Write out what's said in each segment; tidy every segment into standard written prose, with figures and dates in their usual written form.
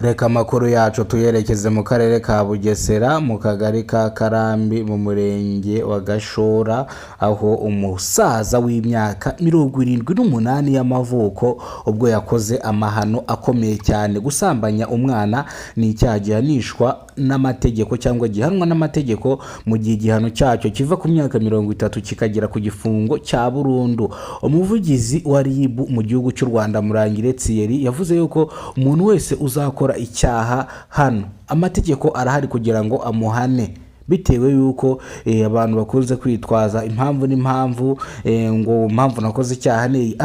Reka amakuru yacu tuyerekeze mu karere ka Bugesera, mu kagari ka Karambi, mu murenge wa Gashora, aho umusaza w'imyaka 78 y'amavuko ubwo yakoze amahano akomeye cyane. Gusambanya umwana ni icyaha gihanishwa n'amategeko cyangwa gihanwa n'amategeko, mu gihe igihano cyacyo kiva ku myaka 30 kikagera ku gifungo cya burundu. Umuvugizi wa RIB mu gihugu cy'u Rwanda, Murangire Thierry, yavuze yuko umuntu wese uzakora icyaha hano amategeko arahari kugira ngo amuhane, bitewe yuko abantu bakunze kwitwaza impamvu n'impamvu, ngo impamvu nakoze icyaha ni iyi.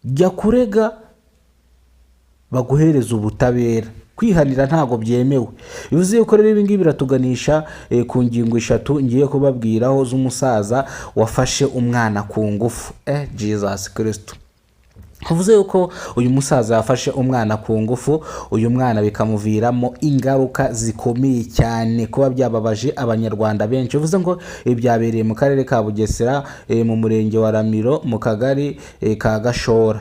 Jya kurega baguhereza ubutabera, kwihanira ntabwo byemewe. Bivuze yuko rero ibi ngibi biratuganisha ku ngingo eshatu ngiye kubabwiraho z'umusaza wafashe umwana ku ngufu. Jesus Christ! Bivuze yuko uyu musaza yafashe umwana ku ngufu, uyu mwana bikamuviramo ingaruka zikomeye cyane, kuba byababaje Abanyarwanda benshi. Bivuze ngo ibi byabereye mu karere ka Bugesera, mu murenge wa Ramiro, mu kagari ka Gashora.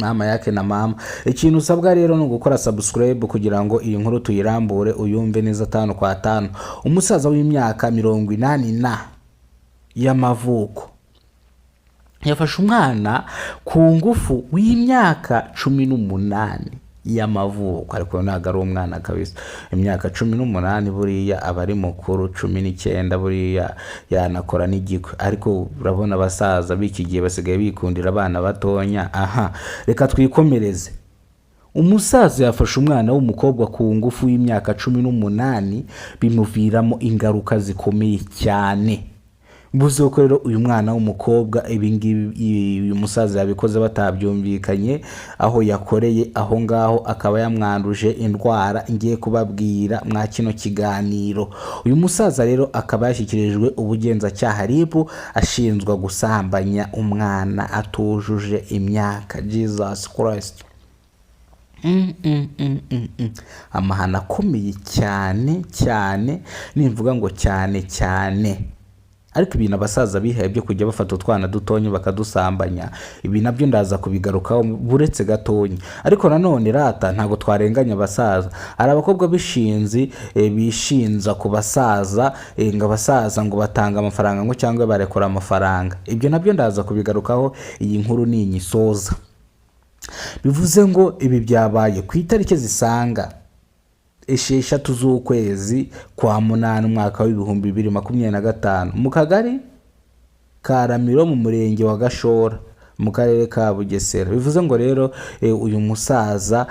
Mama yake na mama. Ikintu usabwa rero ni ugukora subscribe kugira ngo iyi nkuru tuyirambure, uyumve neza tanu kwa tanu. Umusaza w'imyaka 80 na y'amavuko yafashe umwana ku ngufu w'imyaka 18 y'amavuko, ariko ntabwo ari umwana kabisa. Imyaka 18 buriya aba ari mukuru, 19 buriya yanakora n'igikwe, ariko urabona abasaza b'iki gihe basigaye bikundira abana batonya. Aha reka twikomereze. Umusaza yafashe umwana w'umukobwa ku ngufu w'imyaka 18, bimuviramo ingaruka zikomeye cyane. Mbuze ko rero uyu mwana w'umukobwa ibi ngibi uyu musaza yabikoze batabyumvikanye, aho yakoreye aho ngaho akaba yamwanduje indwara ngiye kubabwira mwa kino kiganiro. Uyu musaza rero akaba yashyikirijwe ubugenzacyaha RIB, ashinjwa gusambanya umwana atujuje imyaka. Jesus Christ! Amahano akomeye cyane cyane, nimvuga ngo cyane cyane. Ariko ibintu abasaza bihaye byo kujya bafata utwana dutonya bakadusambanya, ibi nabyo ndaza kubigarukaho buretse gatonya. Ariko nanone rata ntabwo twarenganya abasaza. Hari abakobwa b'ishinzi, bishinza ku basaza, ngo abasaza ngo batanga amafaranga, ngo cyangwa barekura amafaranga. Ibyo nabyo ndaza kubigarukaho, iyi nkuru ni inyisoza. Bivuze ngo ibi byabaye ku itariki zisaga 6 z'ukwezi kwa munani, umwaka w'2025, mu kagari ka Ramiro, mu murenge wa Gashora, mu karere ka Bugesera. Bivuze ngo rero uyu musaza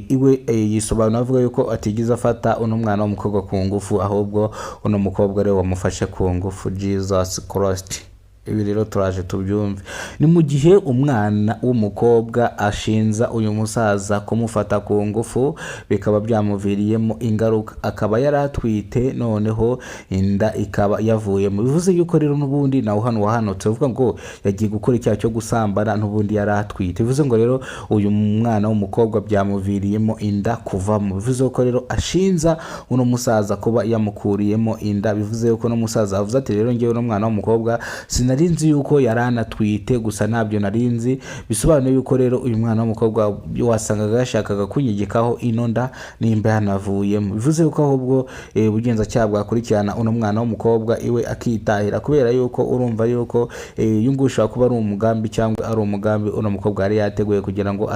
iwe yisobanura avuga yuko atigeze afata uno mwana w'umukobwa ku ngufu, ahubwo uno mukobwa ariwe wamufashe ku ngufu. Jesus Christ! Ibi rero turaje tubyumve. Ni mu gihe umwana w'umukobwa ashinza uyu musaza kumufata ku ngufu, bikaba byamuviriyemo ingaruka, akaba yari atwite, noneho inda ikaba yavuyemo. Bivuze yuko rero n'ubundi nawe hano wahanutse uvuga ngo yagiye gukora icyaha cyo gusambana, n'ubundi yari atwite. Bivuze ngo rero uyu mwana w'umukobwa byamuviriyemo inda kuvamo. Bivuze ko rero ashinza uno musaza kuba yamukuriyemo inda. Bivuze yuko uno musaza avuze ati: "Rero ngewe uno mwana w'umukobwa sinari nzi yuko yari anatwite, gusa ntabyo nari nzi." Bisobanuye yuko rero uyu mwana w'umukobwa wasangaga yashakaga kunyegekaho ino nda nimba yanavuyemo. Bivuze yuko ahubwo ubugenzacyaha bwakurikirana uno mwana w'umukobwa iwe akitahira, kubera yuko urumva yuko uyu nguyu ushobora kuba ari umugambi cyangwa ari umugambi uno mukobwa yari yateguye kugira ngo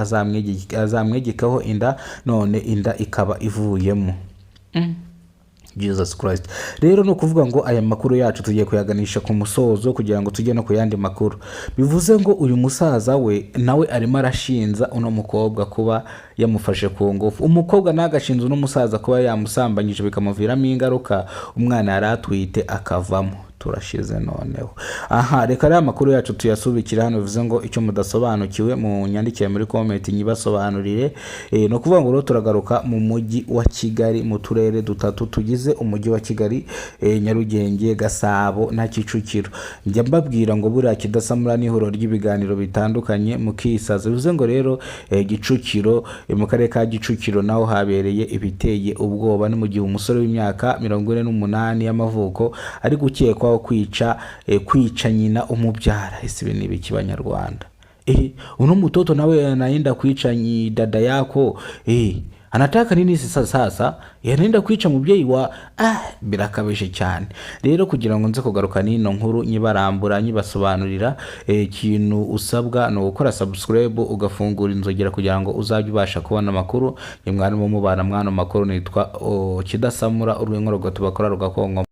azamwegekaho inda, none inda ikaba ivuyemo. Jesus Christ! Rero ni ukuvuga ngo aya makuru yacu tugiye kuyaganisha ku musozo kugira ngo tujye no ku yandi makuru. Bivuze ngo uyu musaza we nawe arimo arashinza uno mukobwa kuba yamufashe ku ngufu, umukobwa nawe agashinza uno musaza kuba yamusambanyije, bikamuviramo ingaruka, umwana yari atwite akavamo. Turashize noneho. Aha reka rero amakuru yacu tuyasubikire hano. Bivuze ngo icyo mudasobanukiwe mu nyandikire muri comment nyibasobanurire. Ni ukuvuga ngo rero turagaruka mu mujyi wa Kigali, mu turere dutatu tugize umujyi wa Kigali, Nyarugenge, Gasabo na Kicukiro. Njya mbabwira ngo buriya kidasamura n'ihuriro ry'ibiganiro bitandukanye mukisaza. Bivuze ngo rero Kicukiro, mu karere ka Kicukiro naho habereye ibiteye ubwoba. Ni mu gihe umusore w'imyaka 48 y'amavuko ari gukekwaho kwica nyina umubyara. Ese ibi ni ibiki, Banyarwanda? Uno mtoto nawe anaenda kuicha dada yako, anataka nini sasa? Sasa yanaenda kwica mubyeyi wa. Birakabije cyane. Rero kugira ngo nze kugaruka n'ino nkuru nyibarambura, nyibasobanurira, ikintu usabwa ni ugukora subscribe, ugafungura inzogera kugira ngo uzajye ubasha kubona amakuru. Ni mwarimo mubana mwana makuru, nitwa Kidasamura urw'inkorogoto bakora rugakongo.